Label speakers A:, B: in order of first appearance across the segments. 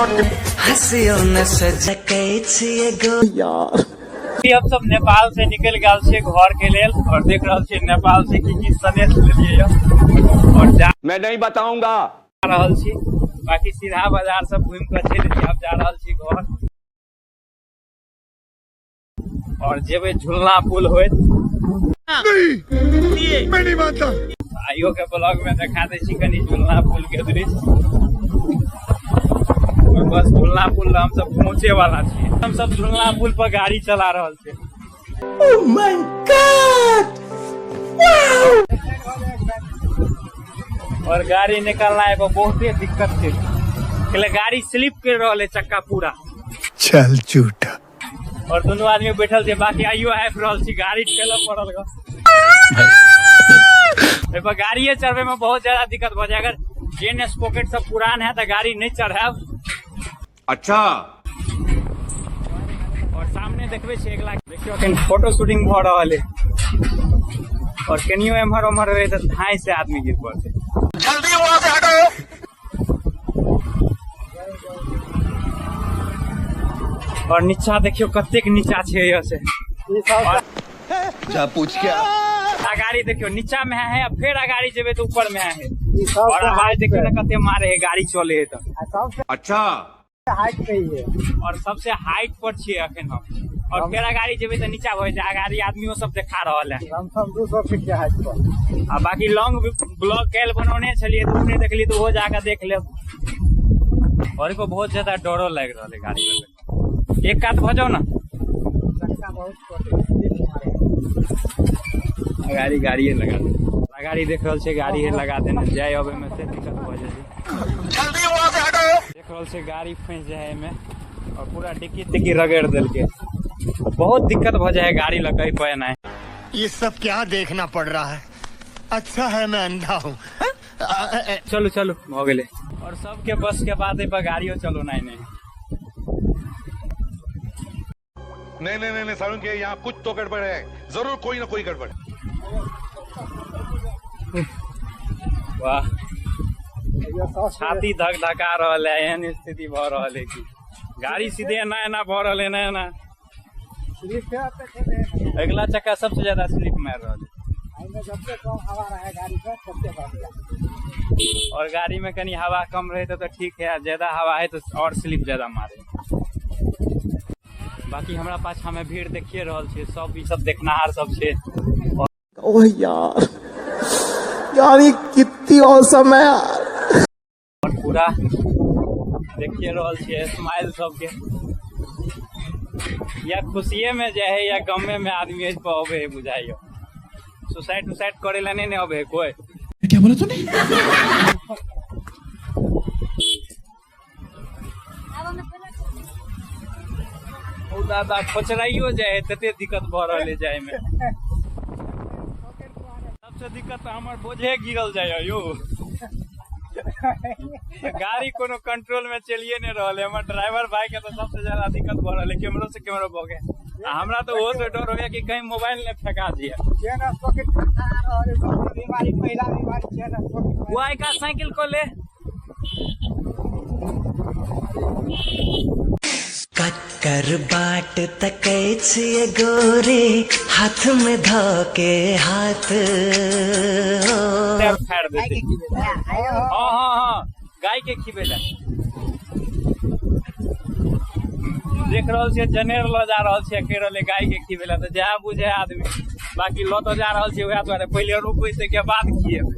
A: हँसियो न सजकै छियै गो।
B: हम सब नेपाल से निकल गेल छियै घर के लेल और देख रहल छियै नेपाल से की की सनेश लेलियै यऽ और जा
C: मैं नहीं बताऊंगा।
B: रहल छी। बाकी सीधा बाजार सब घूमि कऽ चलि एलियै, आब जा रहल छी घर और जेबै झूलना पुल होइत।
D: नहीं, मैं नहीं मानता।
B: आइयो के ब्लॉग में देखा दै छी कनि झूलना पुल के दृश्य। और बस झूलना पुल हम सब पहुँचे वाला छी। हम सब झूलना पुल पर गाड़ी चला रहल छी।
A: Oh my God! Wow!
B: और गाड़ी निकलना है बहुते दिक्कत छै, कैले गाड़ी स्लिप कर रहल है चक्का पूरा।
D: चल झूठा।
B: और दोनों आदमी बैठल छै, बाकी आइयो आबि रहल छी, गाड़ी ठेलऽ पड़ल ग। एहि पर गाड़िए चढ़बे में बहुत ज्यादा दिक्कत भऽ जाय। अगर चेन स्पॉकेट सब पुरान है तऽ गाड़ी नहीं चढ़ायब।
C: अच्छा।
B: और सामने देखबे छी अगला, देखियो अखन फोटो शूटिंग भऽ रहल है और कनियो एम्हर ओम्हर होय तऽ धाँइ से आदमी गिर पड़तै।
D: जल्दी वहां से हटो।
B: और नीचा देखियो कतेक नीचा छै यहाँ से।
D: जा पूछ क्या।
B: अगाड़ी देखियो नीचा में है, फिर अगाड़ी जेबे तो ऊपर में है। और आवाज देखियो ना कते मारे है गाड़ी चले है तो।
C: अच्छा।
E: हाइट पे ही है।
B: और सबसे हाइट पर छियै अखन हम। और फिर अगाड़ी जेबे तो नीचा भऽ जेतै। अगाड़ी आदमियो सब देखा रहल है।
E: लमसम 200 फीट के हाइट पर।
B: आ बाकी लॉन्ग ब्लॉग काल्हि बनौने छलियै तऽ ओ नहि देखली तऽ ओहो जाकऽ देख लेब। और एगो बहुत ज्यादा डरो लागि रहल है गाड़ी में। एक कात भऽ जाउ ना।
E: चक्का बहुत छोटे है।
B: अगाड़ी गाड़िए लगा दे। अगाड़ी देख रहल छै गाड़ी है लगा देने, जाय अबै में से दिक्कत भऽ जाइ छै।
D: जल्दी वहां से हटो।
B: देख रहल छै गाड़ी फंसि जाइ है एहिमे और पूरा डिक्की तिक्की रगड़ि देलकै। बहुत दिक्कत भऽ जाइ है गाड़ी लऽ कऽ एहि पर एनाइ।
D: ये सब क्या देखना पड़ रहा है, अच्छा है मैं अंधा हूँ।
B: चलू चलू भऽ गेलै। और सबके बस के बाद एहि पर गाड़ियो चलौनाइ नहि।
F: नहीं, नहीं, नहीं, नहीं, सारुण के यहाँ कुछ तो गड़बड़ है, जरूर कोई ना कोई गड़बड़।
B: वाह, छाती धक धका रहल है, एहन स्थिति भऽ रहल है कि गाड़ी सीधे एना एना भऽ रहल है, एना एना। अगला चक्का सबसे ज्यादा स्लिप मार रहल है।
E: सबसे कम हवा रहे गाड़ी में सबसे बढ़िया।
B: और गाड़ी में कनी हवा कम रहे तो ठीक है, ज्यादा हवा है तो और स्लिप ज्यादा मारे। बाकी हमरा पाछा में भीड़ देखिए रहल छै, सब ई सब देखनाहार सब छै।
A: ओह यार, यार ये कितनी औसम है यार।
B: और पूरा देखिए रहल छै स्माइल सबके, या खुशिये में जे है या गमे में आदमी एहि पर अबे है बुझाइयो। सुसाइड उसाइड करे ला नहीं ने अबे है कोई।
A: क्या बोला तूने?
B: ओ दादा खोचराइयो जाए है तते दिक्कत भऽ रहल है जाय में। सबसे दिक्कत तऽ हमर बोझे गिरल जाय यौ। गाड़ी कोनो कंट्रोल में चलिए नहीं रहल है। हमर ड्राइवर भाई के तो सबसे ज्यादा दिक्कत भऽ रहल है, कैमरो से कैमरो भऽ गेल। आ हमरा तऽ ओहो से डर होइया कि कहीं मोबाइल नहि फेंका दिए। वो आई का साइकिल को ले।
A: कक्कर बाट तकै छियै गोरी, हाथ में धऽ के हाथ।
B: फाड़ देतै। हाँ, हाँ, हाँ, गाय के खिबेला। देख रहल छियै जनेर लऽ जा रहल छियै, कहि रहल गाय के खिबेला, तऽ जएह बुझे आदमी। बाकी लऽ तऽ जा रहल छियै वएह दुआरे, पहिले रोपबै ताहिके बाद खिएबै,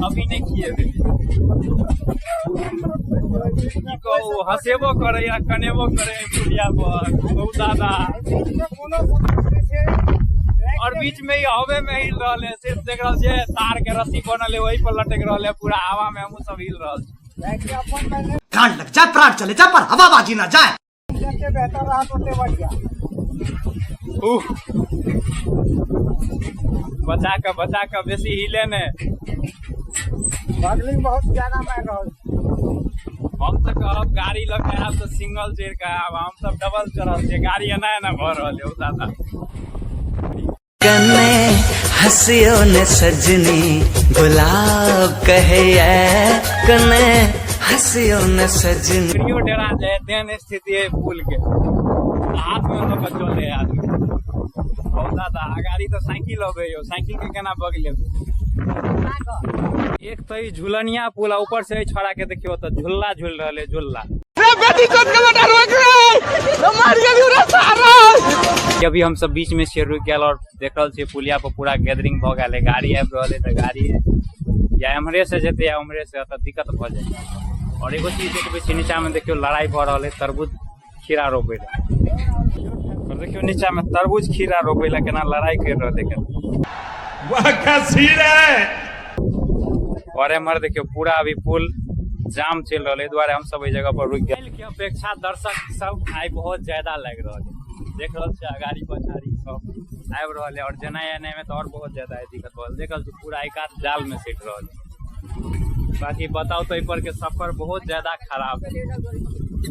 B: अभी नहि खिएबै। की कहू, हँसेबो करैया कनेबो करैया पुलिया पर बहुत दादा। और बीच में ही हवे में हिल रहल है, सिर्फ देख रहल छियै तार के रस्सी बनल है वही पर लटक रहल है, पूरा हवा में हमहूँ सब हिल रहल छी।
A: कान लग जाए प्राण चले जाए पर हवाबाजी ना जाए।
E: बेहतर रहा तो बढ़िया।
B: उह। बचा के, बचा के, बेसी हिले ने।
E: बगलिंग बहुत ज्यादा मार रहल।
B: हम तऽ कहब गाड़ी लऽ के आयब तऽ सिंगल चढ़ि कऽ आयब, हम सब डबल चढ़ल छियै, गाड़ी एना एना भऽ रहल है। ओ दादा
A: कने हंसियो ने सजनी गुलाब कहे कने
G: हंसियो न सजनी।
B: गाड़ियो डेरा जाए तेहन स्थिति है पुल के, हाथ में लऽ कऽ चले आदमी बहुत ज्यादा। गाड़ी तऽ साइकिल अबै यौ, साइकिल के केना बगले। एक तऽ ई झुलनिया पुल आ ऊपर से छोड़ा के देखियो तऽ झुल्ला झूल रहल है, झुल्ला। अभी हम सब बीच में से रुक गेल और देख रहल छियै पुलिया पर पूरा गैदरिंग भऽ गेल है, गाड़ी आबि रहल है तऽ गाड़ी या एम्हरे से जेतै या उम्हरे से, तऽ दिक्कत भऽ जाइ। और एगो चीज देखबै छी नीचा में देखियो लड़ाई भऽ रहल है तरबूज खीरा रोपै लए। और देखियो नीचा में तरबूज खीरा रोपै लए केना लड़ाई कर रहल है।
F: वाह क्या सीन है।
B: और एम्हर देखियो पूरा अभी पुल जाम चलि रहल है, दुआरे हम सब एहि जगह पर रुकि गेल के अपेक्षा दर्शक सब आइ बहुत ज्यादा लागि रहल है। देख रहल छियै अगाड़ी पछाड़ी सब आबि रहल है और जेना एनाइ में तऽ और बहुत ज्यादा दिक्कत भऽ रहल। देख रहल छी पूरा एहि कात जाल में सटि रहल है। बाकी बताउ तऽ एहि पर के सफर बहुत ज्यादा खराब है।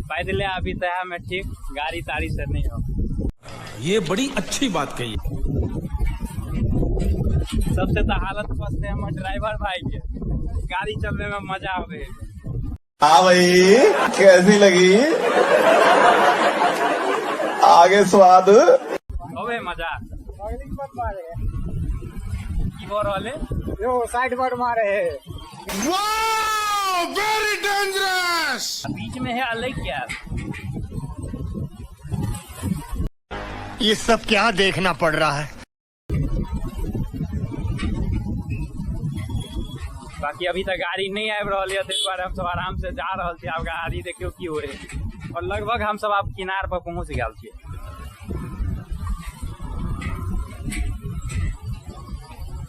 B: पैदले अभी तऽ में ठीक, गाड़ी ताड़ी से नहीं हो।
H: ये बड़ी अच्छी बात कही।
B: सबसे तो हालत स्वस्थ है हमारे ड्राइवर भाई के, गाड़ी चलने में मजा आवे।
I: हाँ भाई कैसी लगी आगे स्वाद
B: अबे मजा
E: मारे
B: की हो रहल है
E: यो साइड पर मारे है।
F: वाह वेरी डेंजरस।
B: बीच में है अलग क्या।
D: ये सब क्या देखना पड़ रहा है।
B: बाकी अभी तक गाड़ी नहीं आबि रहल है, ताहि दुआरे हम सब आराम से जा रहल छी। आब गाड़ी देखियो की होइ है। और लगभग हम सब आब किनार पर पहुंच गेल छी।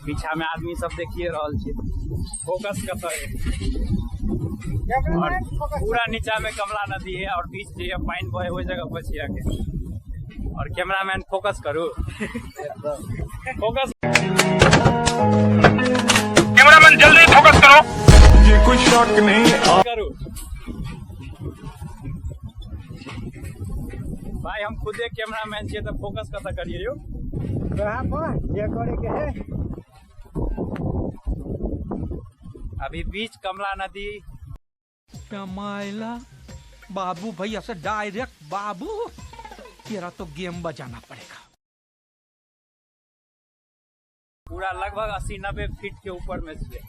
B: पीछा में आदमी सब देखिए रहल छी, फोकस कतऽ है। और पूरा नीचा में कमला नदी है और बीच जे पानि बहे ओहि जगह पर छी आके। और कैमरामैन फोकस करू, फोकस
F: कैमरामैन जल्दी फोकस करो।
I: ये कोई शक नहीं
B: करू भाई, हम खुदे कैमरामैन छियै तऽ फोकस कतऽ करियै यौ।
E: पर जे करे के है।
B: अभी बीच कमला नदी।
H: मायला बाबू भैया से डायरेक्ट बाबू तेरा तो गेम बजाना पड़ेगा।
B: पूरा लगभग 80-90 फीट के ऊपर में छियै।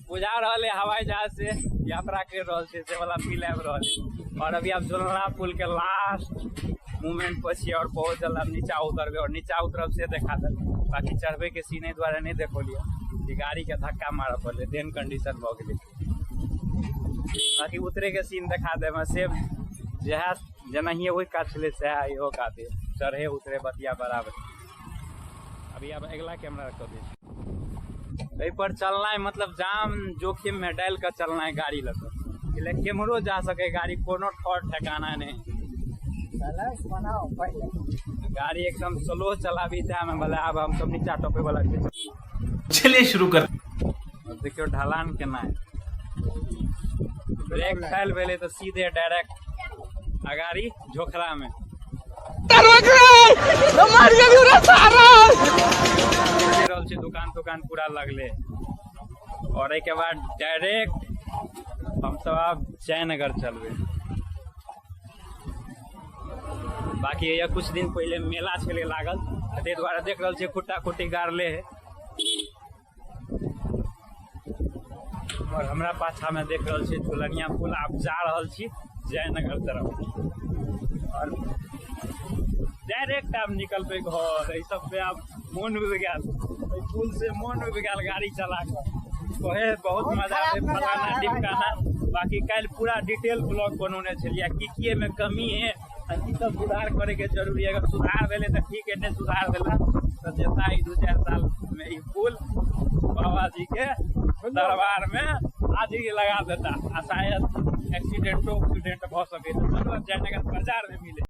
B: बुझा रहल है हवाई जहाज से यात्रा कर रहल छै से वाला फील आबि रहल है। और अभी आप झुलना पुल के लास्ट मोमेंट पर छियै और बहुत जल्द आप नीचा उतरबै और नीचा उतरब से देखा देब। बाकी चढ़बै के सीन एहि दुआरे नहि देखौलियै कि गाड़ी के धक्का मारऽ पड़लै, तेहन कंडीशन भऽ गेलै। बाकी उतरे के सीन देखा देब सेम जएह जेनाहिए ओहि कात छलै सएह इहो कात है, चढ़े उतरे बतिया बराबर। अभी आब अगिला कैमरा कऽ दै छी। एहि पर चलनाइ मतलब जाम जोखिम में डालि कऽ चलनाइ गाड़ी लऽ कऽ, केम्हरो जा सके गाड़ी, कोनो ठौर ठेकाना नहि।
E: बनाओ पहले
B: गाड़ी एकदम स्लो चलाबी तैमे भले। आब हम सब नीचा टपे वाला छी।
H: चलिए शुरू कर।
B: देखियो ढलान केना है, ब्रेक फेल भेलै तऽ सीधे डायरेक्ट अगाड़ी झोखरा में। रहल छै दुकान तुकान पूरा लगले। और एहिके बाद डायरेक्ट हम सब आब जयनगर चलबै। बाकी यह कुछ दिन पहले मेला छलै लागल, ताहि दुआरे देख रहल छियै खुट्टा खुट्टी गाड़ले है। और हमरा पाछा में देख रहल छियै झुलनिया पुल। आब जा रहल छी जयनगर तरफ और डायरेक्ट आब निकलबै घर। एहि सब पे आब मोन उबि गेल, एहि पुल से मोन उबि गेल गाड़ी चला कऽ। कहे बहुत मजा आबै फलाना ढिमकाना। बाकी काल्हि पूरा डिटेल ब्लॉग बनौने छलियै की की एहिमे कमी है आ की सब सुधार करे के जरूरी है। अगर सुधार भेलै तऽ ठीक है, नहि सुधार भेलै तऽ जेता ई 2-4 साल में ई पुल बाबा जी के दरबार में आज ही लगा देता आ शायद एक्सीडेंटो उक्सीडेंट भऽ सकै। चलू जयनगर बाजार में मिले।